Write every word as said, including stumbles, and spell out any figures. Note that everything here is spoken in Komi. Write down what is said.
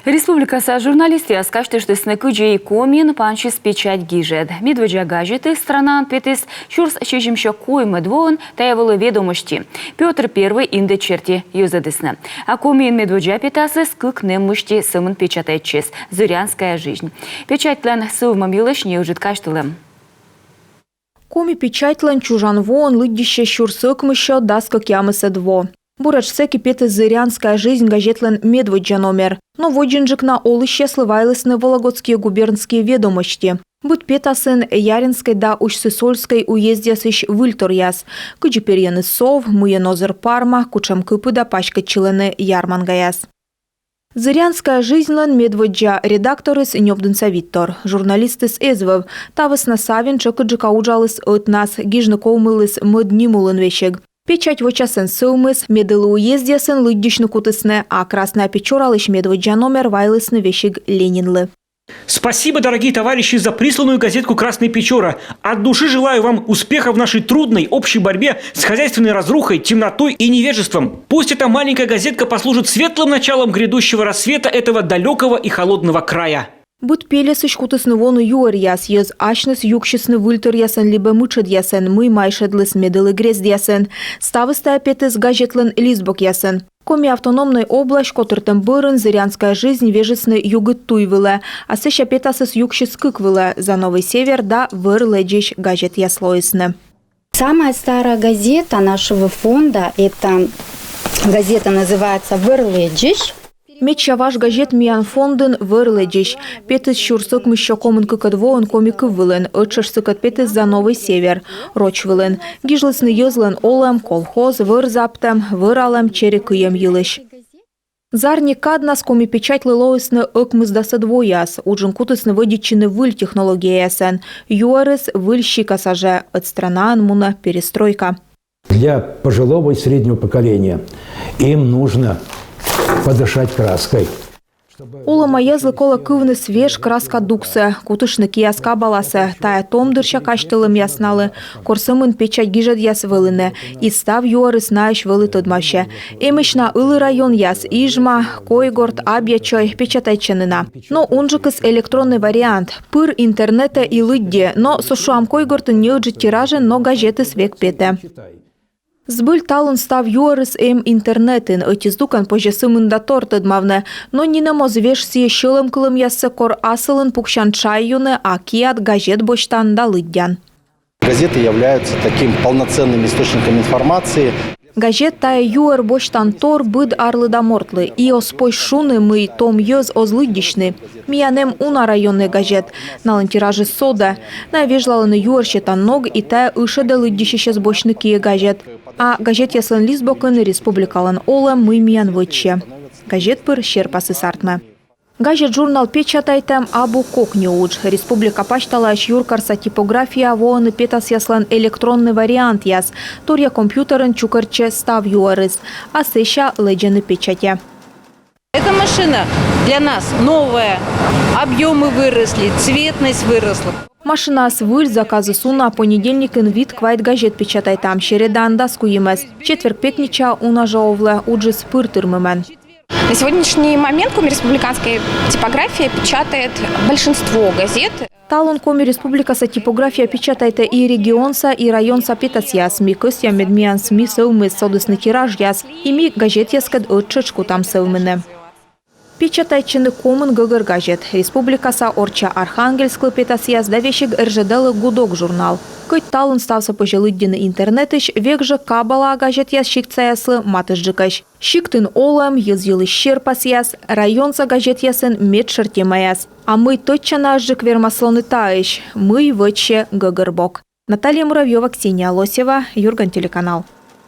Республикаса журналистъяс казьтыштісны, кыдзи Комиын пансис печать гижӧд. Медводдза газетыс странаын петіс сюрс сизимсё коймӧд воын, тайӧ вӧлі «Ведомости». Пётр Первый индӧд серти йӧзӧдісны. А Комиын медводдза петасыс кык нэм мысти сӧмын печатайтчис — «Зырянская жизнь». Печатьлӧн сӧвмӧм йылысь неыджыд казьтылӧм. Коми печатьлӧн чужан воӧн лыддьыссьӧ сюрс ӧкмыссё дас кӧкъямысӧд во. Буретш сэки петіс «Зырянская жизнь» газетлӧн медводдза номер. Но водзынджык на олысьяслы вайлісны «Вологодские губернские ведомости». Быд петасын Яринскӧй да Усть-Сысольскӧй уездъясысь выльторъяс. Кыдзи перйӧны сов, мыйӧн озыр парма, кутшӧм кыпыда паськӧдчылӧны ярмангаяс. «Зырянская жизньлӧн» медводдза редакторыс Нёбдінса Виттор. Журналистыс эз вӧв. Та вӧсна Савин тшӧкыдджыка уджаліс ӧтнас, гижны ковмыліс мӧд ним улын весиг. Печать вочасӧн сӧвмис, медылі уездъясын лыддьысьны кутісны, а «Красная Печоралысь» медводдза номер вайлісны весиг Ленинлы. Спасибо, дорогие товарищи, за присланную газетку «Красная Печора». От души желаю вам успеха в нашей трудной общей борьбе с хозяйственной разрухой, темнотой и невежеством. Пусть эта маленькая газетка послужит светлым началом грядущего рассвета этого далёкого и холодного края. Быд пельӧсысь кутісны воны юӧръяс, йӧз асьныс юксисны выльторъясӧн либӧ мытшӧдъясӧн, мый майшӧдліс медылі грездъясӧн. Ставыс тайӧ петіс газетлӧн листбокъясын. Коми автономнӧй область котыртӧм бӧрын «Зырянская жизнь» вежисны «Югыд туй» вылӧ, а сэсся петасыс юксис кык вылӧ: «За Новый Север» да «Вӧр лэдзысь» газетъяс лоисны. Самая старая газета нашего фонда, это газета называется «Вӧр лэдзысь». Медся важ газет миян фондын «Вӧр лэдзысь». Петіс сюрс ӧкмыссё комын кыкӧд воын коми кыв вылын, ӧттшӧтш сыкӧд петіс «За Новый Север» роч вылын. Гижлісны йӧзлӧн олӧм, колхоз, вӧр заптӧм, вӧралӧм, чери кыйӧм йылысь. Зарни каднас коми печатьлы лоисны ӧкмысдасӧд вояс. Уджын кутісны вӧдитчыны выль технологияясӧн. Юӧрыс выль сикаса жӧ, ӧд странаын мунӧ перестройка. Для пожилого и среднего поколения им нужно подышать краской. Олӧмаяслы колӧ кывны свеж краска дуксӧ, кутыштны киас кабаласӧ. Тайӧ том дырся казьтылӧмъяс налы, кор сӧмын печать гижӧдъяс вӧліны, и став юӧрыс наысь вӧлі тӧдмавсьӧ. Эмӧсь на ылі районъяс: Ижма, Койгорт, Абъячой — печатайтчӧны на. Но унджыкыс электроннӧй вариант. Пыр интернетӧ и лыддьы, но со, шуам, Койгортын неыджыд тиражӧн, но газетыс век петӧ. Збыль, талун став юӧрыс эм интернетын, ӧти здукӧн позьӧ сымында тор тӧдмавны. Но нинӧм оз веж сійӧ сьӧлӧмкылӧмъяссӧ, кор асылын пуксян чай юны, а киад газет босьтан да лыддян. Газеты являются таким полноценным источником информации. Газет — тайӧ юӧр босьтан тор быд арлыда мортлы. И оз позь шуны, мый том йӧз оз лыддьысьны. Миян эм уна районнӧй газет. Налӧн тиражыс содӧ. Найӧ вежлалӧны юӧр сетан ног, и тайӧ ышӧдӧ лыддьысьысьӧс босьтны киӧ газет. А газетъяслӧн листбокын республикалӧн олӧм, мый миян вӧчсьӧ. Газет пыр серпасыс артмӧ. Газет-журнал печатайтӧм абу кокни удж. Республика пасьталаысь юркарса типографияӧ воӧны петасъяслӧн электроннӧй вариантъяс. Торъя компьютерын чукӧртчӧ став юӧрыс, а сэсся лэдзӧны печатьӧ. Эта машина для нас новая. Объёмы выросли, цветность выросла. Машинаыс выль, заказыс уна. Понедельникын вит-квайт газет печатайтам, середаын дас куимӧс. Четверг-пятница уна жӧ овлӧ, уджыс пыр тырмымӧн. На сегодняшний момент Коми республиканская типография печатает большинство газет. Талун Коми республикаса типография печатайтӧ и регионса, и районса петасъяс. Ми кӧсъям, мед миян СМИ сӧвмис, содісны тиражъяс. И ми газетъяскӧд ӧттшӧтш кутам сӧвмыны. Печатайтчӧны комын гӧгӧр газет: республикаса «Орчча Архангельсклы» петасъяс да весиг РЖД-лы «Гудок» журнал. Кӧть талун ставсӧ позьӧ лыддьыны интернетысь, век жӧ кабалаа газетъяс сиктсаяслы матысджыкӧсь. Сиктын олӧм, йӧз йылысь серпасъяс, районса газетъясын медшӧр темаяс. А мый тӧдчанаысджык вермас лоны таысь, мый вӧчсьӧ гӧгӧрбок. Наталья Муравьёва, Ксения Лосева, «Юрган» телеканал.